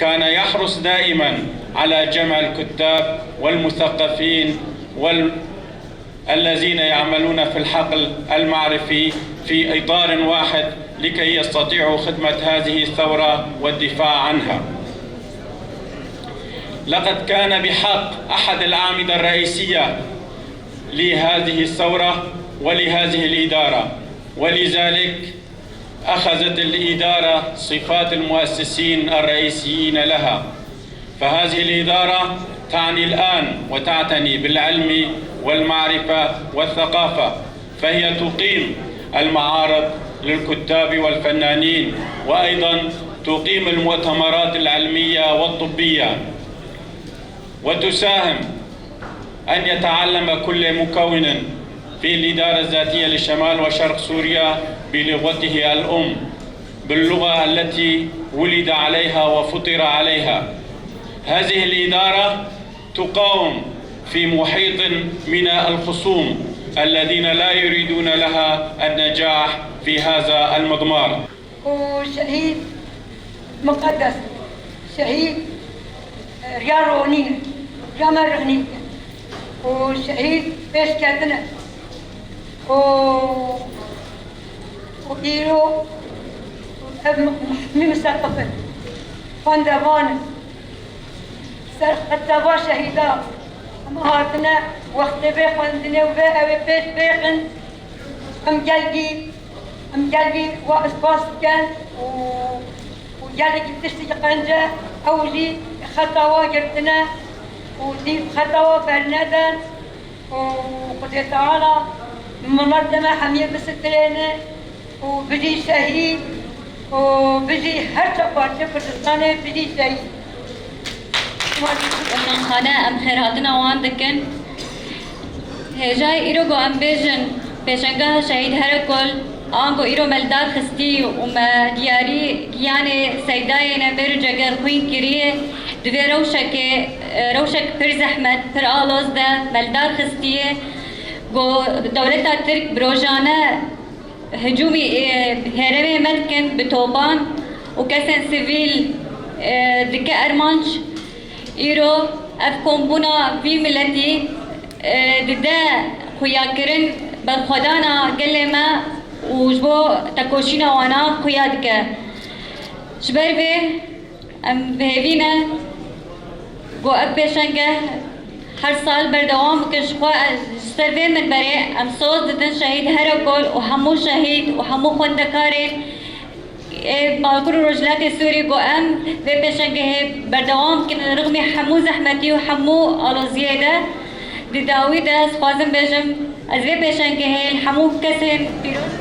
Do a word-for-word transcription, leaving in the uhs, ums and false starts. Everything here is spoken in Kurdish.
كان يحرص دائمًا على جمع الكتاب والمثقفين وال-، الذين يعملون في الحقل المعرفي في إطار واحد لكي يستطيعوا خدمة هذه الثورة والدفاع عنها. لقد كان بحق أحد الأعمدة الرئيسية لهذه الثورة ولهذه الإدارة، ولذلك أخذت الإدارة صفات المؤسسين الرئيسيين لها. فهذه الإدارة تعني الآن وتعتني بالعلم والمعرفة والثقافة، فهي تقيم المعارض للكتاب والفنانين، وأيضًا تقيم المؤتمرات العلمية والطبية، وتساهم أن يتعلم كل مكون في الإدارة الذاتية لشمال وشرق سوريا بلغته الأم، باللغة التي ولد عليها وفطر عليها. هذه الإدارة تقاوم في محيط من الخصوم الذين لا يريدون لها النجاح في هذا المضمار. û şehîd muqedes, şehîd, e, riya ronîn e, riya me rixnîn e. Û şehîd pêş ketine. Û, û îro ev mi-, mi-, miseqif in. Xwendevan in. Ser xeta va şehîda hema hatine wextê vê xwendinê û vê ew ê pêş bêxin. Em gelgî Em gelî wa spas dikin û, û gelekî tiştî qenc e, ew jî xeta wa girtine û dî xeta wa bernedin û Xwedê Teala milet deme hemiyê bisitirêne û bijî şehîd û bijî her çar parçe Kurdistanê, bijî şehîd. Weşanxane em xêrhatina wan dikin. Hêjayê îro ku em bêjin pêşengeha Şehîd Herekol, ango îro me li dar xistî û me diyarî giyanê seydayê ne mêr û ceger xwîn kiriye, di vê rewşekê, e, rewşek pir zehmet, pir aloz de me li dar xistiye ku dewleta Tirk bi rojane hicûmî, e, herêmê me dikin bi topan û kesên sivîl, e, dike armanc. Îro ev kombûna vî miletî, e, dide xuyakirin berxwedana gelê me û ji bo tekoşîna wana xuya dike. Ji ber vê em bi hêvî ne ku ev pêşengeh her sal berdewam bikin. Ji xwe, ji ser vê minberê em soz didin Şehîd Herekol û hemû şehîd û hemû xwendekarên ê Bakur û Rojhilatê Sûrî ku em vê pêşengehê berdewam bikin li rixmî hemû zehmetî û hemû aloziyê de. Di dawî de ez dixwazim bêjim, ez vê pêşengehê li hemû kesên pîroz